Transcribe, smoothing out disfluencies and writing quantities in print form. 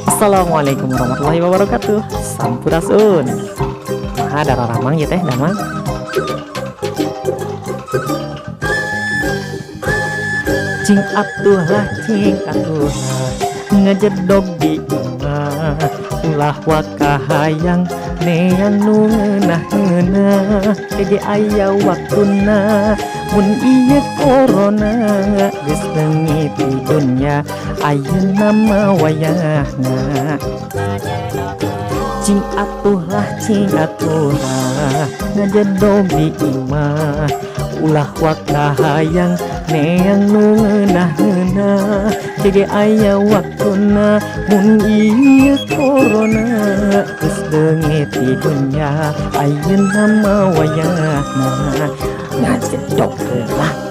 Assalamualaikum warahmatullahi wabarakatuh. Sampurasun. Nah, dararamang ya teh damang. Cing atuh lah, cing atuh lah, ngajedog di imah. Ulah waka hayang neang nu ngeunah-ngeunah. Keje aya waktuna mun ieu corona geus leungit di dunya, ayeuna mah wayahna. Cing atuh lah, cing atuh lah, ngajedog di imah. Ulah waka hayang neang nu ngeunah-ngeunah. Keje aya waktuna mun ieu corona geus leungit di dunya, ayeuna mah wayahna. Ngajedog lah.